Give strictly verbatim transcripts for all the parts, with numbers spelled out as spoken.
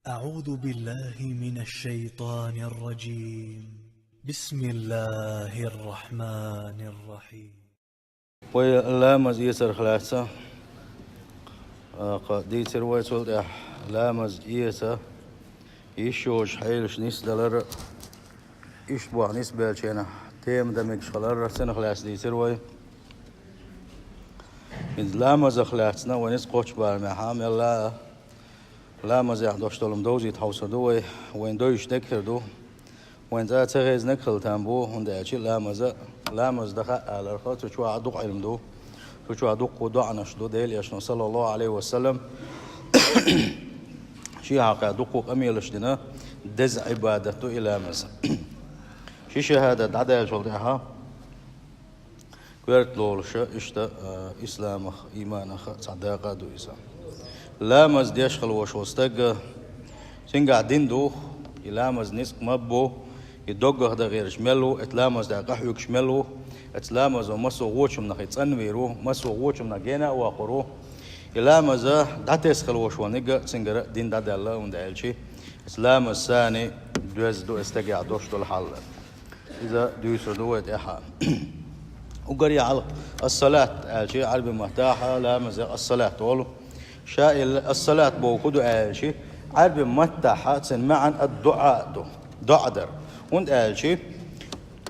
أعوذ بالله من الشيطان الرجيم. بسم الله الرحمن الرحيم. Вай ламаз эцарх лаьцна, а, кхы дийцира вай цул тӀаьхьа ламаз эца йиш йолчу хьелаш нисдалар, иштта боху нисбеллачу хенахь тема дан мегаш хилар, цунах лаьцна дийцира вай. Иза ламазах лаьцна вайн иза кхоччу барамехь а мелла а ламазехь дош долу-м довзийта хьовсур ду вай, вайн девзаш дерг хир ду. Вайн цкъа а ца хезнарг хила там бу, хӀунда аьлча ламаза, ламаз даха а аларх, цу чохь а дукха Ӏилма ду, цу чохь дуккха доӀанаш ду, Делан Элчано, саллаллаху Ӏалайхи ва саллам, шен хьокъехь дуккха къамелаш дина, деза Ӏибадат ду и ламаз. Ши шахӀадат дӀадаьллачул тӀаьхьа, коьрта лолуша, иштта, а, исламах, ийманах цхьа дакъа а ду иза. Ламаз деш хила волуш волу стаг, цуьнгахь дин ду, и ламаз ницкъ ма бу, и доггах дан гӀерташ мел ву, эцу ламаз тӀехь къахьоьгуш мел ву, эцу ламазо массо а вочу хӀуманах и цӀанвийр ву, массо а вочу хӀуманах гена а воккхур ву. И ламаз дӀатесна хила волуш волу ниг а, цуьнгара дин дӀадаьлла, хӀунда аьлча эцу ламаз санна доьзна ду эцу стагехь долуш долу хьал. Иза дуьйцур ду вай тӀаьхьа. Уггаре хьалха ас-салат аьлча, Ӏаьрби маттахь ламазех ас-салат олу. Ша и ла-, ас-салат бохург хӀун ду аьлча, Ӏаьрби маттахь цуьнан маьӀна ад-дуӀа ду, доӀа дар. ХӀунда аьлча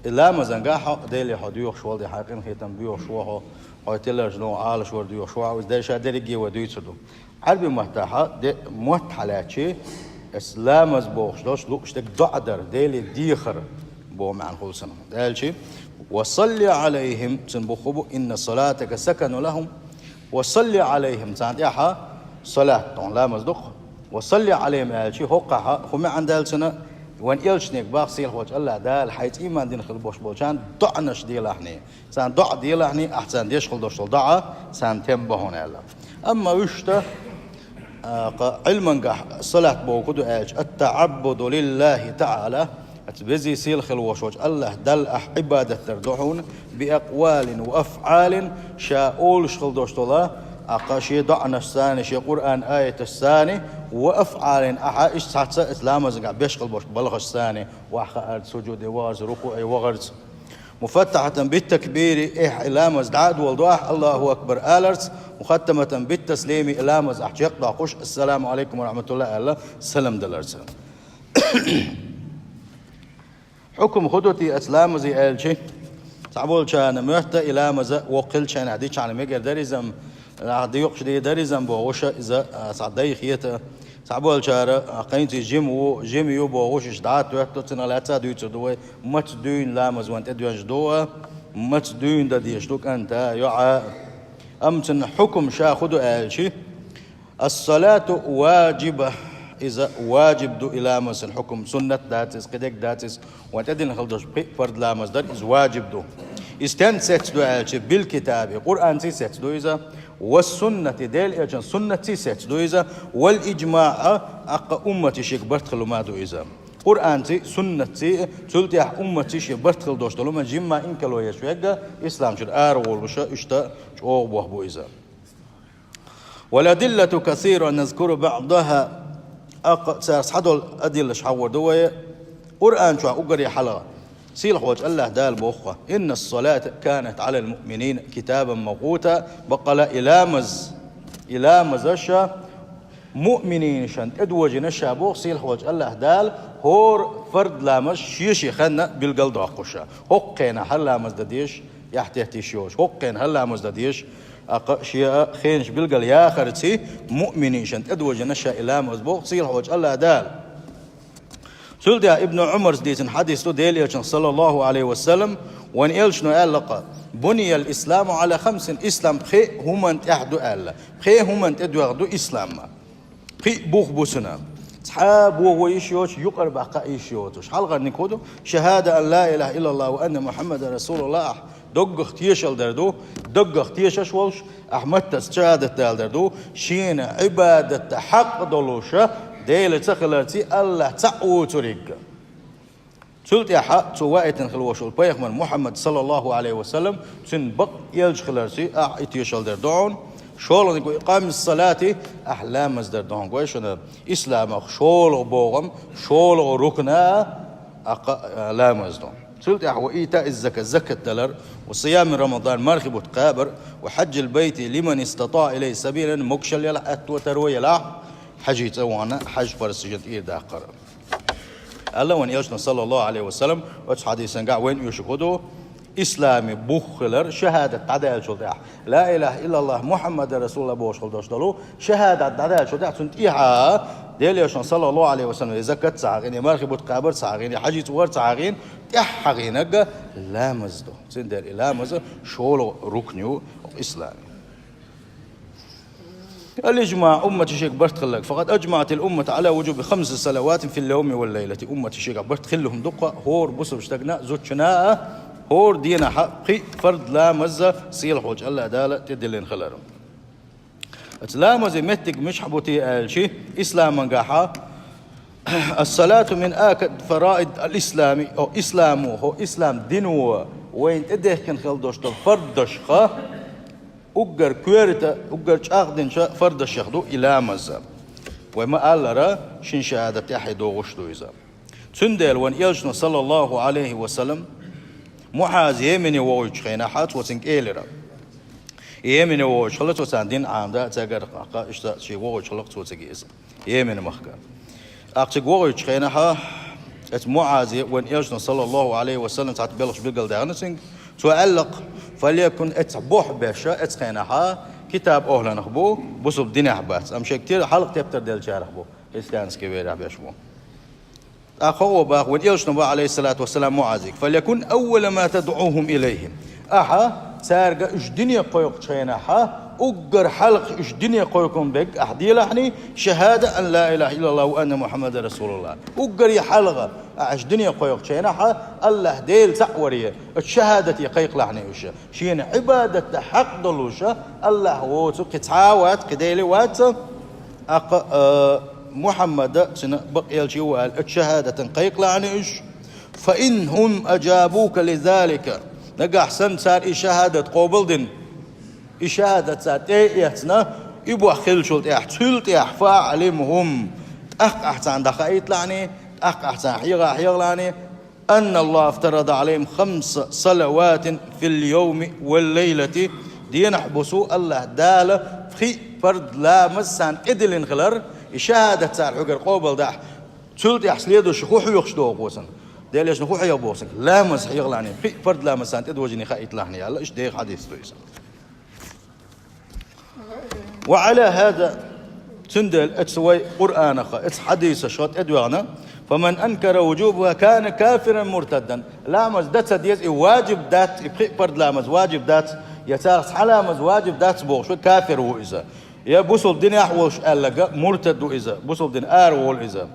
и ламазангахь хьо Деле хьо доьхуш волу, де хьайн къинхетам боьхуш ву хьо, хьо тиларчу новкъа Ӏалашвар доьхуш ву хьо, иза дерриге а вай дуьйцур ду. Ӏаьрби маттахь де-, мотт хьалаьцча, эс ламаз бохуш долуш лууш дерг доӀа дар, Деле дехар боху маьӀна хуьлу цуьнан. Аьлча, «Ва салли Ӏалайхим», цуьнан бохург бу, «Инна салатака сакану лахум». «Ва салли Ӏалайхим», царна тӀехь салат, тхуна ламаз ду-кх. «Ва салли Ӏалайхим» аьлча, хӀокхахь хӀун маьӀна даьлла цуьнан, вайн элчане боху сийлахьчу АллахӀ Дала, хьайн цӀийман дина хила болуш болчарна доӀанаш делахь хьуна. Царна доӀа делахь хьуна, ахь царна деш хила долуш долу доӀа, царна тем бо хьуна аьлла. Амма уьш дан, а, кху Ӏилмангахь салат бохург хӀун ду аьлча, ат-таӀаббуду лиллахӀи таӀала, оцу веза-сийлахь хила волуш волчу АллахӀ Далла ахь Ӏибадат дар ду хьуна, би акъвалин ва афӀалин, ша олуш хила долуш долу, а, кху шен доӀанашца санна, шен Къуръан аяташца санна, ва афӀалин, ахь иштта цхьацца оцу ламазангахь беш хила болуш балхашца санна, охьахаарца, сужуде вахарца, рукуӀе вахарца. Муфаттахьатан бит-такбири, эхь, и ламаз дӀа а доладо ахь, АллахӀу акбар аларца, мухаттаматан бит-таслими, и ламаз ахь чекхдоккхуш, ассаламу Ӏалайкум ва рахьматуллахӀ аьлла, салам даларца. Хьукум хӀун ду те оцу ламазе аьлча, цхьаболчарна моьтту и ламаз воккха хилча хьенехь дичахьана мегар дара иза-м, нах декъаш дийр дара иза-м бохуш, иза, а, цхьа дай хета. Цхьаболчара, а, кхайнца жима ву, жима ю бохуш, иштта дӀа а тоьтту, цунах лаьцна а дуьйцур ду вай, маца дуьйна ламаз вайн тӀедоьжна ду а, маца дуьйна дан дезаш ду кӀанта, йоӀа. Амма цуьнан хьукум ша хӀун ду аьлча, ас-салату важиба, иза важиб ду и ламаз, цуьнан хьукум, суннат дац иза, кхидерг дац иза, вайн тӀедиллина хила долуш пхи а фард ламаз дар, иза важиб ду. Иза стенца сецна ду аьлча, бил-китаби, Къуръанций сецна ду иза, ва суннати, Делан Элчан суннатций сецна ду иза, вал-иджмаӀ, аккха умматан шега барт хилла хӀума ду иза. Къуръанций, суннатций, цул тӀаьхьа умматций шен барт хилла долуш долу хӀума жимма инкарло еш верг, ислам чуьра араволуш, иштта чӀогӀа бохург бу иза. Вал-адиллату касира, назкуру баӀдахӀа. Аккха цара схьадолу адиллаш хьахор ду вай. Къуръан чохь уггаре хьалха сийлахьчу АллахӀ Дала боху: «Инна ас-салата канат Ӏалал муъминина китабан мавкъута». Баккъала и ламаз, и ламазаш муъминашна тӀедожийна ша боху сийлахьчу АллахӀ Дала, хӀора фард ламаз шен-шен хенна билгалдоккхуш. ХӀокху хенахь хӀара ламаз дан дезаш, яхь теттиш йолуш. ХӀокху хенахь хӀара ламаз дан дезаш, аккха шен а хенаш билгал яхарций, муъминашна тӀедожийна ша и ламаз боху сийлахьчу АллахӀ Дала. Цул тӀаьхьа Ибн Ӏумарс дийцина хьадис ду, Делан Элчанах, саллаллаху Ӏалайхи ва саллам, вайн Элчано аьлла-кх: «Буниял исламу Ӏала хамсин», ислам пхи а хӀуманна тӀехь ду аьлла. Пхи а хӀуманна тӀедоьгӀна ду ислам. Пхи а бух бу цуьнан. Цхьа а бохо йиш йоцуш, юкъара баккха а йиш йоцуш. Хьалхарниг хӀун ду? «ШахӀада ан ла илахӀа иллаллахӀ ва анна Мухьаммадан расулуллахӀ», ахь доггах тешалла дар ду, доггах тешаш волуш, ахь маттаца шахӀадат далар дар ду, шена Ӏибадат дан хьакъ долуш Дела ца хиларций, АллахӀ цхьаъ воцург. Цул тӀаьхьа цо ваийтина хила волуш волу пайхамар Мухьаммад, саллаллаху Ӏалайхи ва саллам, цуьнан бакъ элча хиларций, ахь и тешалла дар ду хьуна, ШолгӀаниг ва икъамис-салати, ахь ламаз дар ду хьуна, гой шуна, исламах шолгӀа богӀам, шолгӀа рукна, ахь, а, ламаз ду. Цул тӀехьа ва итаиз-закат, закат далар, ва сиями Рамадан, мархи бутт кхабар, ва хьаджил байти лиман истатаӀа илайхи сабилан, могашал ялахь, аьтто таро ялахь, хьажцӀа вахана, хьаж парз сижан тӀера даккхар. Алла ван элчано, саллаллаху Ӏалайхи ва саллам, оцу хьадисангахь вайн оьшуш хӀу ду, исламе бух хилар, шахӀадат дӀадаьллачул тӀехьа, ла илаха иллаллахӀ Мухьаммадан расулуллахӀ бохуш хила долуш долу, шахӀадат дӀадаьллачул тӀехьа цунна тӀехьа, Делан элчано, саллаллаху Ӏалайхи ва саллам, и закат ца хьахийна, и мархи бутт кхабар ца хьахийна, и хьажцӀа вар ца хьахийна, тӀехьа хьахийнарг ламаз ду. Цундела и ламаз шолгӀа рукн ю исламе. الإجماع, уммата шега барт хилларг. فقد أجمعت الأمة على وجوب خمس صلوات في اليوم والليلة. Уммата шега барт хилла хӀума дукха, хӀора бусалба стагана, зудчунна а, хӀора дийнахьа пхи фард ламаз сийлахьчу Аллах Дала тӀедиллина хилар. Оцу ламазан меттиг мичахь бу те аьлча, исламангахьа, الصلاة من آكد فرائض الإسلام, хӀо исламо, хӀо ислам дино вайна тӀедехкина хила долуш долу фардашха, уггар коьрта, уггар чӀагӀдинчу фардашех ду и ламаз. Вай ма-аллара, шина шахӀадат тӀаьхье догӀуш ду иза. Цундела вайн элчано, саллаллаху Ӏалайхи ва саллам, МуӀаз Йемене вогӀуьйтучу хенахьа, цо цуьнга элира. Йемене вогӀуьйтуш хилла цо, царна дин Ӏамда, цаьргара кхаъ, иштта шен вогӀуьйтуш хилла цо цига иза. Йемен махка. ТӀаккха цига вогӀуьйтучу хенахьа, оцу МуӀазе вайн элчано, саллаллаху Ӏалайхи ва саллам, цхьаьна белхаш билгалдаьхна цуьнга. Цо аьлла-кх: «Фалякун», эццахь бохь беш, оцу хенахьа китаб охьланах бу, бусалба динехь бац, амма шега тера хьалха тептар деллачарах бу, христианский верехь беш бу. ТӀаккха хӀокхо боху вайн элчано, Ӏалайхиссалату вассалам, МуӀазе: «Фалякун аввала ма тадӀухум илайхи». Ахьа цаьрга уьш дине кхойкхучу хенахьа, уггар хьалха уьш дине кхойкхун берг ахь делахьний, шахӀада ан ла илаха иллаллахӀ ва анна Мухьаммадан расулуллахӀ. Уггаре хьалха ахь уьш дине кхойкхучу хенахьа, Аллах Дела цхьаъ варе, оцу шахӀадате кхайкхалахьний уьш. Шена Ӏибадат дан хьакъ долуш Аллах воцу кхин цхьа а вац, кхин Дела а вац, тӀаккха, а, Мухьаммада, цуьнан бакъ элча ю аьлла, оцу шахӀадатан кхайкхалахьний уьш. «Фа ин хӀум ажабука лизалика». Нагахь санна цара и шахӀадат къобалдина, и шахӀадат цара тӀе а эцна, и бохь хиллачул тӀаьхьа, цул тӀаьхьа, «фа аӀлимхӀум», тӀаккха ахь царна дӀахаийталахьний, тӀаккха ахь царна хьеха а хьехалахьний, «анна Аллаха ифтарада Ӏалайхим хамса салаватин фил йовми вал лайлати», дийнахь-буса Аллах Дала пхи пард ламаз царна тӀедиллина хилар, и шахӀадат цара хьоьгара къобалдахь, цул тӀаьхьа следующий хӀун хьоьхуш догӀу цунна? Делан элчано хӀун хьеха боху цуьнга? Ламаз хьехалахьний, пхи пард ламаз царна тӀедожийна хаийталахьний аьлла, иштта деха хьадис ду иза. Ва Ӏала хӀаза, цундела оцу вай Къуръанаха, оцу хьадисаша тӀедоьгӀна: «Фаман анкара вужубаха, кана кафиран муртаддан». Ламаз дан ца деза, и ваджиб дац, и пхи пард ламаз ваджиб дац, я царах цхьа ламаз ваджиб дац бохуш ву, кафир ву иза. Я бусалба динехь волуш аьлларг муртад ву иза, бусалба дин ара волу иза.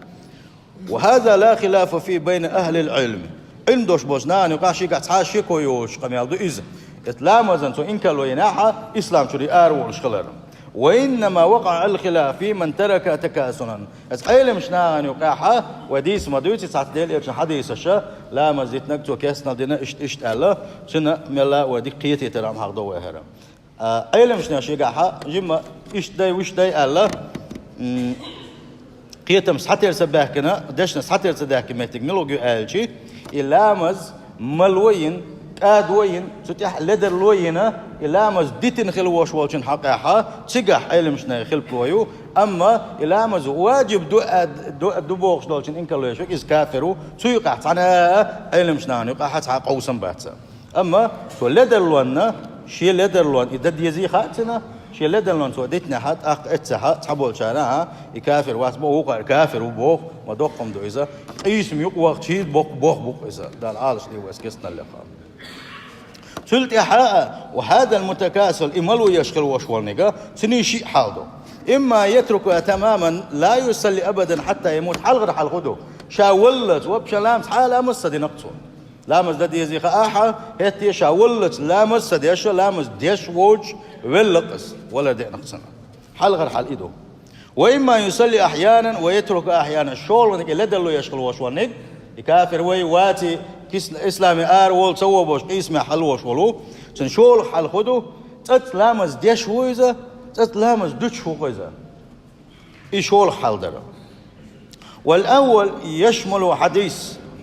«Ва хӀаза ла хилафа фи байна ахӀлил Ӏилми». Ӏилма долуш болчу нахана юкъахь шегахь цхьа а шеко йоцуш къамел ду иза. Эта ламазан цо инкарло йинехь, ислам чуьра ара волуш хилар. «Ва иннама вакъаӀа аль-хилаф фи ман тарака такасулан». Эта Ӏеламчу нахана юкъахь вай дийца ма дуьйцу цхьацца Делан элчан хьадисаша, ламаз дитинарг цо кестнал дина, иштта, иштта аьлла, цуьнан мелла а вай дика кхетийтар ам хьахдо вай хӀара. А, Ӏеламчу нахана шегахь жимма иштта дай, вуьшта дай аьлла, м, кхетам схьатера ца баьхкина, дешнаш схьатера ца даьхкина меттиг мила ву аьлчи, и ламаз мало йина, кӀадо йина, цу тӀехь ледарло йина, и ламаз дитина хила вош волчун хьакъехьа, цигахь Ӏеламчу нахана хилпало ю, амма и ламаз ваджиб ду а, ду, ду бохуш долчун инкарло еш верг, иза кафир ву, цу юкъахь цхьана а Ӏеламчу нахана юкъахь цхьа къовсам бац. Амма цо ледарлонна, шен ледарлонна и дан дезий хаьа цунна, шен ледарлонна цо дитинехь, тӀаккха эццехь цхьаболчарна, а, и кафир вац боху, вукхара кафир ву боху, ма доккха хӀума ду иза. Къийсам юкъа вахчий боккха бохам бу-кх иза. Дала Ӏалашдойла вай кестналлех. Цул тӀаьхьа а, ва хӀазал мутакасил, и мало еш хила вош волниг, цуьнан шиъ хьал ду. Имма ятрукуха тамаман ла юсалли абадан хьатта ямут, хьалхара хьал хӀун ду? Ша валлалц, вообще ламаз, цхьа а ламаз ца дина-кх цо. Ламаз дан дезий хаахь, хӀетте ша валлалц ламаз ца деш, ламаз деш воцуш велла-кх иза, валар деана-кх цунна. Хьалхара хьал и ду. Ва имма юсалли ахьянан ва ятруку ахьянан, шолгӀаниг и ледарло еш хила вош волниг, и кафир вай, ваций, кис-, исламе ара волу, ца вогӀуш, къийсамехь хьалавош волу, цуьнан шолгӀа хьал хӀун ду? ЦӀацца ламаз деш ву иза, цӀацца ламаз дуьтуш ву-кх иза. И шолгӀа хьал дара. والأول يشمل حديث,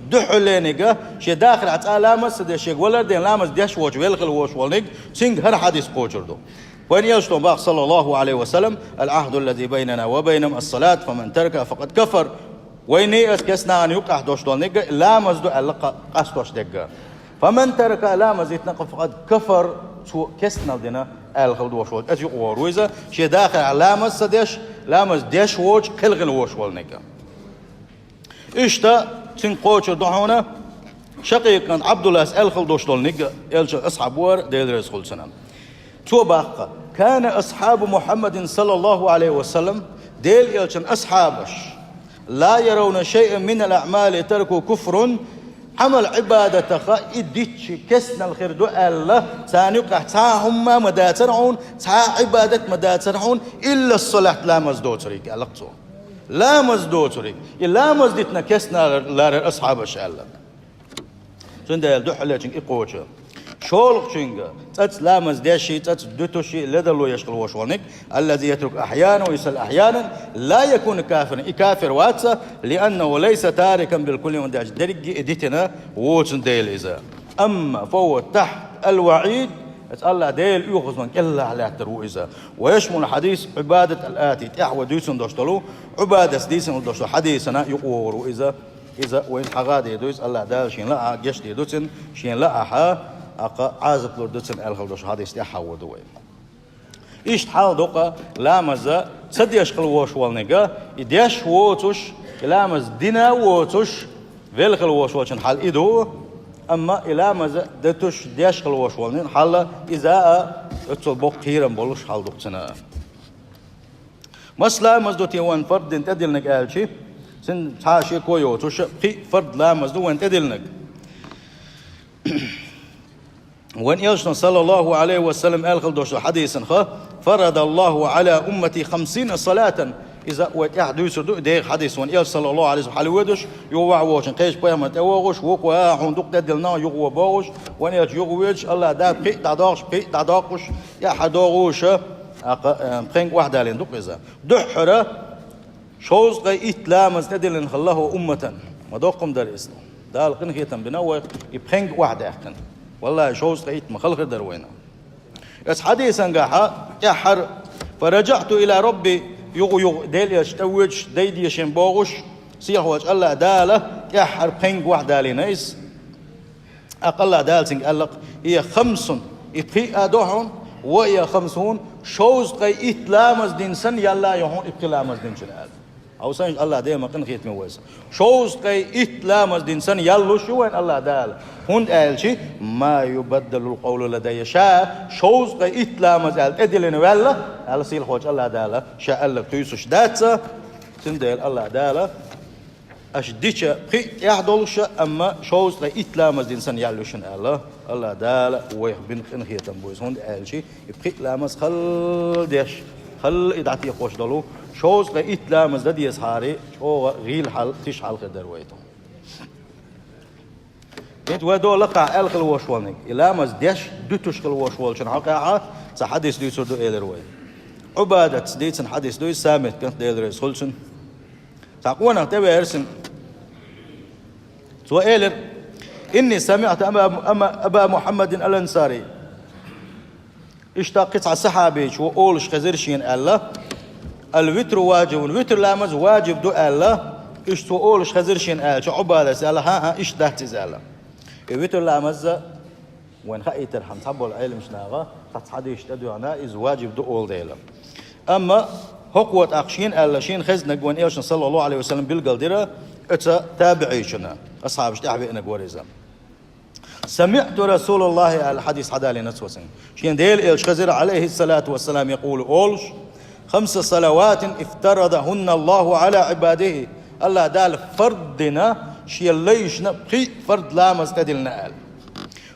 дуьххьарлерниг, шен дахарехь цкъа ламаз ца деш, шега валар а дина ламаз деш воцуш велла хилла волуш волниг, цуьнга хӀара хьадис кхочур ду. Вайн Элчано боху, صلى الله عليه وسلم: «العهد الذي بيننا وبينهم الصلاة، فمن تركها فقد كفر». Вайна а, аса кест нахана юккъехь долуш долниг а ламаз ду аьлла кха-, къастош дерг а. «فمن تركها», ламаз дитина, «فقد كفر», цо кестнал дина аьлла хилла долуш волчу, аса юкъавогӀур ву иза, шен дахарехь ламаз ца деш, ламаз деш воцуш кхелхина волуш волниг а. Иштта цуьнга кхочур ду хьуна Шакъикъан Ӏабдуллас аьлла хилла долуш долниг а, Элчан асхьаб вара, Дела реза хуьлда цунна. Цо боху: «كان أصحاب محمد صلى الله عليه وسلم», Делан Элчан асхьабаш, «لا يرون شيئا من الأعمال تركه كفر», Ӏамал-Ӏибадатах и дитча кестнал хир ду аьлла, царна юкъахь цхьа а хӀумма а ма дацара хьуна, цхьа а Ӏибадат ма дацара хьуна, «إلا الصلاة», ламаз доцург, аьлла-кх цо. Ламаз доцург. И ламаз дитина кестнал ларара асхьабаш аьлла. Цундела дуьххьарлерчуьнга и кхочу. ШолгӀачуьнга, цӀацца ламаз деш а, цӀацца дуьтуш а, ледарло еш хилла волуш волниг, «الذي يترك أحيانا ويصلي أحيانا لا يكون كافرا», и кафир вац, «لأنه ليس تاركا بالكل», хӀунда аьлча дерриге а дитина воцун дела иза. Амма «فهو تحت الوعيد», иза АллахӀ Делан оьгӀазлонна кӀелахь лаьттар ву иза. «ويشمل حديث عبادة الآتي», тӀаьхьа вай дуьйцун долуш долу, Ӏубадас дийцина долуш долу хьадисана юкъавогӀур ву иза. Иза вайна хьагӀ а дийр ду, иза АллахӀ Дала шена лаахь геч дийр ду цуьнан, шена лаахь, аккха Ӏазап лур ду цуьнан аьлла хилла долуш хьадис тӀаьхьа хьахор ду вай. Иштта хьал ду-кх ламаз ца деш хилла волуш волниг а, и деш воцуш, и ламаз дина а воцуш, велла хилла волуш волчун хьал и ду, амма и ламаз дуьтуш, деш хилла волуш волниг хьал, иза а оццул боккха кхерам болуш хьал ду-кх цуьнан. Маса ламаз ду те вайн фард дина тӀедиллинарг аьлча, цуьнан цхьа а шеко йоцуш, пхи фард ламаз ду вайн тӀедиллинарг. Вайн Элчано, саллаллаху Ӏалайхи ва саллам, аьлла хилла долуш долу хьадисанха: «فرض الله على أمتي خمسين صلاة». Иза вай тӀаьхьа дуьйцур ду, и дегӀан хьадис, вайн Элча, саллаллаху Ӏалайхи ва саллам, хьалавоьдуш, юха ваха воцуш, кхечу пайхамар тӀевогӀуш, вукхо а хьуна дукха тӀедиллина, юха ван богӀуш, вайн Элча юха воьдуш, АллахӀ Дала пхиъ дӀадоккхуш, пхиъ дӀадоккхуш, тӀаьхьа догӀуш, тӀаккха, э, пхенга охьадалийна ду-кх иза. Дуьххьара шовзткъе итт ламаз тӀедиллина хилла хӀокху умматан. Ма доккха хӀума дара иза. Дала къинхетам бина вайх, и пхенга охьадаьккхина. Валлахи, шовзткъе итт ма хала хир дара вайна. Оцу хьадисангахьа тӀаьххьара: «فرجعت إلى ربي», юха-юха Делан Элча тӀевоьдуш, дай дешина богӀуш, сийлахьволчу АллахӀ Дала тӀаьххьара пхенга охьадалийна иза. ТӀаккха АллахӀ Дала цуьнга аьлла-кх: «هي خمس», и пхиъ а ду хьуна, «وهي خمسون», шовзткъе итт ламаз дина санна яьлла ю хьуна и пхи ламаз динчун аьлла. Хьовсийша, АллахӀ Дела ма къинхетаме ву вайх. Шовзткъе итт ламаз дина санна яьллуш ю вайна АллахӀ Дала, хӀунда аьлча: «ما يبدل القول لدي». Ша шовзткъе итт ламаз аьлла тӀедиллина ваьлла, аьлла сийлахьволчу АллахӀ Дала, ша аьлларг кхуьйсуш дац, цундела АллахӀ Дала аша дича пхиъ тӀехь долуш, амма шовзткъе итт ламаз дина санна яьлла ю шуна аьлла, АллахӀ Дала вайх бина къинхетам бу иза, хӀунда аьлча и пхиъ ламаз хала деш, хала и дӀатекхош долу, шовзткъе итт ламаз дан дезахьара, чӀогӀа гӀийла хьал, тиша хьал хир дара вайна. ХӀинца вай догӀу лакхахь аьлла хилла волуш волниг, и ламаз деш, дуьтуш хилла волуш волчун хьокъехьа цхьа хьадис дуьйцур ду элира вай. Ӏубадатца дийцина хьадис ду иза, Самит кӀант, Дела реза хуьлда цунна. Цхьа къонах тӀевеара цуьнан. Цо элира: «إني سمعت أبا، أبا محمد الأنصاري». Иштта кхин цхьа сахьабичо олуш хезира шена аьлла: «الوتر واجب», витр ламаз ваджиб ду аьлла. Иштта цо олуш хезира шена аьлча, Ӏубадас аьлла: «ХӀан-хӀа, иштта дац иза», аьлла. И витр ламаз вайна хаийтархьама, цхьаболу Ӏеламчу наха цхьацца хьадисаш тӀедоьгӀна, иза ваджиб ду олу дела. Амма хӀокхо тӀаккха шена аьлла, шена хезнарг вайн Элчано, саллаллаху Ӏалайхи ва саллам, билгалдира оцу табиӀичунна, асхьабаш тӀаьхьа веанарг вара иза. «سمعت رسول الله», аьлла хьадис хьадалийна цо цуьнга. Шена Делан Элча хезира, Ӏалайхи ссалату вассалам, якъулу, олуш: «خمس صلوات افترضهن الله على عباده». АллахӀ Дала фард дина шен лайшна пхиъ фард ламаз тӀедиллина аьлла.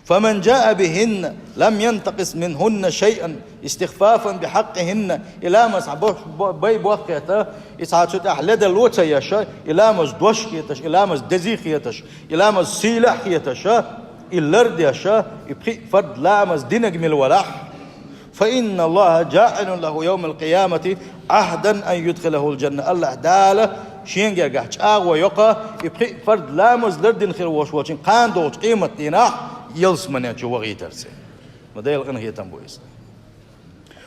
«فمن جاء بهن لم ينتقص منهن شيئا استخفافا بحقهن». И ламаз хьан бо-, бо-, бай бохкета, и цхьа цу тӀехь ледарло ца еш, и ламаз дош хеташ, и ламаз дезий хеташ, и ламаз сийлахь хеташ, и лардеш, и пхиъ фард ламаз динарг мила валахь, فإن الله جاعل له يوم القيامة عهدا أن يدخله الجنة. АллахӀ Дала шен гергахь чӀагӀо йо-кх, и пхиъ парз ламаз лардина хила волуш волчун кхана долчу къематдийнахь ялсамане чу вахийтарца. Ма Делан къинхетам бу иза.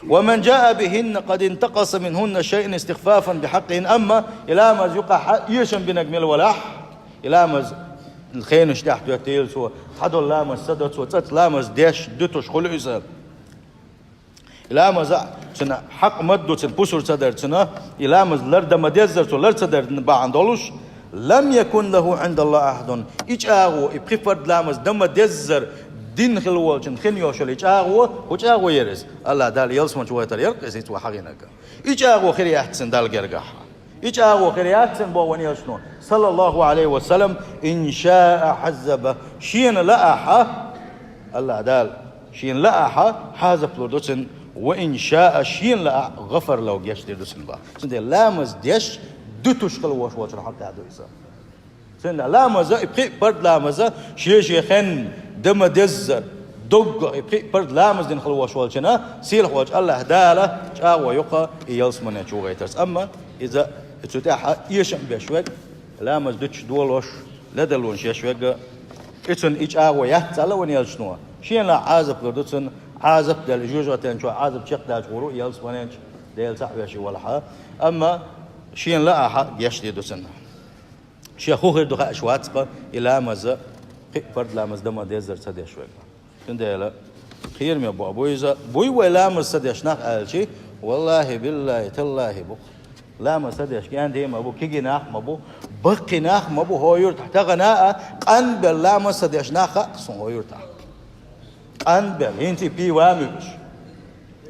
ومن جاء بهن قد انتقص منهن شيئا استخفافا بحقهن. Амма и ламаз юкъахь эшам бинарг мила валахь, и ламаз хенаш тӀехь тоьттийла цо, цхьадолу ламаз ца до цо, цӀа ламаз деш, дуьтуш хуьлу иза. И ламаза цуьнан хьакъ ма ду, цуьнан пусар ца дара цуьнан, и ламаз лардан ма деззара цо лар ца дара бахьана долуш, لم يكن له عند الله عهد. И чӀагӀо, и пхи парз ламаз дан ма деззара дина хила волчун хин йолуш йолу и чӀагӀо, хӀун чӀагӀо яра иза? АллахӀ Дала ялсамане чу вахийтар яра-кх иза, хӀинца вахьа хьагийнарг. И чӀагӀо хир яц цуьнан Далла гергахь. И чӀагӀо хир яц цуьнан, боху вайн элчано, саллаллаху Ӏалайхи ва саллам, إن شاء عذب. Шена лаахь, АллахӀ Дала, шена лаахь, хьазап лур ду цуьнан, وإن شاء, шена лаахь, غفر له, гечдийр ду цуьнан, боху. Цундела ламаз деш, дуьтуш хила волуш волчун хьакъехь ду иза. Цундела ламаза, и пхи парз ламаза, шен-шен хенна дан ма деззара, доггах и пхи парз ламаз дина хила волуш волчунна, сийлахь волчу АллахӀ Дала чӀагӀо йо-кх и ялсамане чу вахийтарца. Амма иза цу тӀехь эшам беш верг, ламаз дуьтуш долуш, ледарлонаш еш верг, и цунна и чӀагӀо яц аьлла вайн элчано, шена лаахь Ӏазап лур ду цунна, Ӏазап делла, жоьжахатин чохь Ӏазап чекхдаьлча гӀур ву ялсамане чу, Дела цхьаъ веш валахь. Амма шена лаахь гечдийр ду цунна. Шен хӀун хир ду хаьаш вац-кх и ламаза, пхи парз ламаз дан ма деззара ца деш верг. Цундела кхераме боху бу иза, буй вай ламаз ца деш нах аьлчи, валлахӀи, биллахӀи, таллахӀи бу-кх. Ламаз ца деш кӀентий ма бу, кегий нах ма бу, баккхий нах ма бу хӀокху юьртахь. Тахана а къанбелла ламаз ца деш нах хаьа-кх суна хӀокху юьртахь. Къанбелла, хӀинца пиво муьлуш.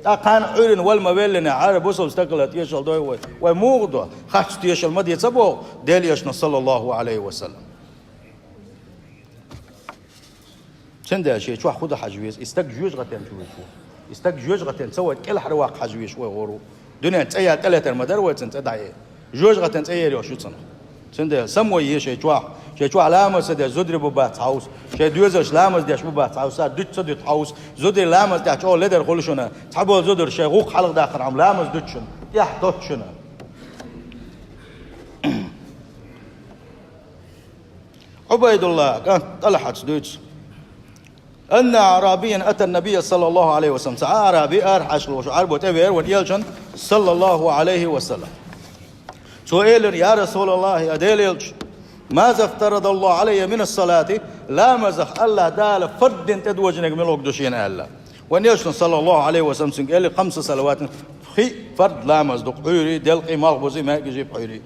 ТӀаккха кхана Ӏуьйранна вала ма веллина, хӀара бусалба стаг хила тешалла дой вай. Вай муха до? Харц тешалла ма де ца боху Делан элчано, саллаллаху Ӏалайхи ва саллам. Цундела шен чохь хӀун дан хьажа веза? И стаг жоьжахатин чу вуьтуш ву. И стаг жоьжахатин ца вайта кӀелхьарваккха хьажа везаш вай гӀур ву. Дуьненан цӀе ял тӀелетар ма дара вай цуьнан цӀе дӀае. Жоьжахатин цӀе ер йолуш ю цунах. Цундела самаве шайн чохь, шайн чохь ламаз ца деш зударий бу бац хьовса, шайн доьзалш ламаз деш бу бац хьовса, дуьту ца дуьту хьовса, зударий ламаз тӀехь чӀогӀа ледар хуьлу шуна, цхьаболу зударий шайн гӀуллакх хьалха даккхархьама ламаз дуьту шуна, тӀехь тотту шуна. Ӏубайдулла кӀант ТӀалхьас дуьйцу. أن أعرابيا أتى النبي صلى الله عليه وسلم. Цхьа аъраби, арахьа Ӏаш волуш Ӏарбо тӀевеара вайн элчанна, саллаллаху Ӏалайхи ва саллам. Цо элира: «Я Расулаллахь, я Делан элча, ماذا افترض الله علي من الصلاة, ламазах АллахӀ Дала фард дина тӀедожийнарг мила ду шена?» аьлла. Вайн элчано, саллаллаху Ӏалайхи ва саллам, цуьнга элира: «خمس صلوات, пхи фард ламаз ду-кх, Ӏуьйрий, делкъий, малхбузий, маьркӀажий, пхьуьйрий».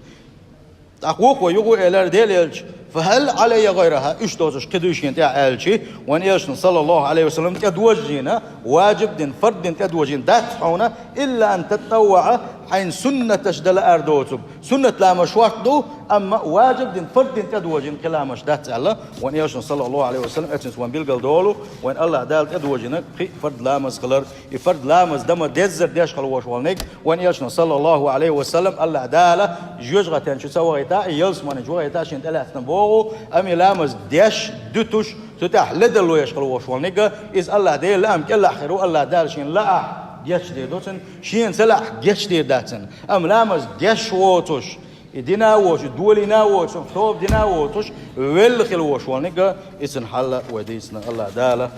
ТӀаккха вукхо юха элира: «Делан элча, فهل علي غيرها, уьш доцуш кхин дуй шена тӀехь?» аьлчи, вайн элчано, саллаллаху Ӏалайхи ва саллам, тӀедожийна, важиб дина, фард дина тӀедожийна дац хьуна, إلا أن تطوع, хьайна суннаташ дан лаар доцург. Суннат ламаз шортта ду, амма важиб дина, фард дина тӀедожийна кхин ламазаш дац аьлла, вайн элчано, саллаллаху Ӏалайхи ва саллам, эцинца вайн билгал долу, вайн АллахӀ Дала тӀедожийнарг пхи фард ламаз хилар, и фард ламаз дан ма деззара деш хила волуш волниг, вайн элчано, саллаллаху Ӏалайхи ва саллам, АллахӀ Дала жоьжахатин чу ца вахийта, и ялсамане чу вахийта шена тӀелаьцна боху, амма и ламаз деш, дуьтуш, цу тӀехь ледарло еш хила волуш волниг, иза АллахӀ Делан лаам кӀелахь хир ву, АллахӀ Дала шена лаахь гечдийр ду цунна, шена ца лаахь гечдийр дац цунна. Амма ламаз деш воцуш, и дина а воцуш, долийна а воцуш, тоба дина а воцуш, велла хила волуш волниг, и цуьнан хьал вай дийцина АллахӀ Дала.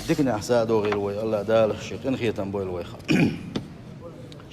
Диканехь са а догӀийла вай, АллахӀ Дала шен къинхетам бойла вайх.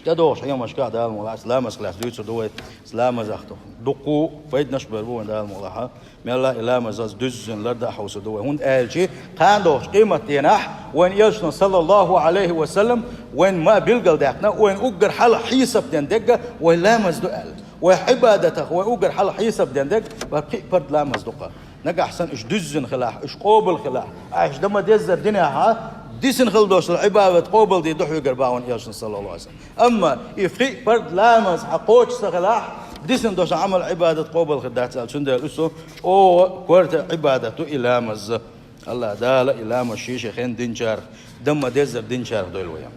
ТӀедогӀуш хьехамашкахь Дала мукъ лахь, ламазах лаьцна дуьйцур ду вай, ламазах дуккха пайданаш бер бу вайн Дала мукъ лахь. Мелла а и ламаз аз дуьззина лардан хьовсур ду вай. ХӀунда аьлча кхана долчу къематдийнахь вайн элчано, саллаллаху Ӏалайхи ва саллам, вайн ма билгалдаьккхина, вайн уггар хьалха хьесап ден дерг вайн ламаз ду аьлла. Вайн Ӏибадатах вайн уггар хьалха хьесап ден дерг вайн пхи пард ламаз ду-кх. Нагахь санна уьш дуьззина хилахь, уьш къобал хилахь, ахь уьш дан ма деззара динехь, дисина хила долуш долу Ӏибадат къобал дийр ду хьоьгара, боху вайн элчано, саллаллаху Ӏалайхи ва саллам. Амма и пхи пард ламаз хьан кхочуш ца хилахь, дисина долуш Ӏамал, Ӏибадат къобал хир дац аьлла. Цундела уьш чӀогӀа корта Ӏибадат ду и ламаз. АллахӀ Дала и ламаз шен-шен хенна динчарах, дан ма деззара динчарах дойла вай.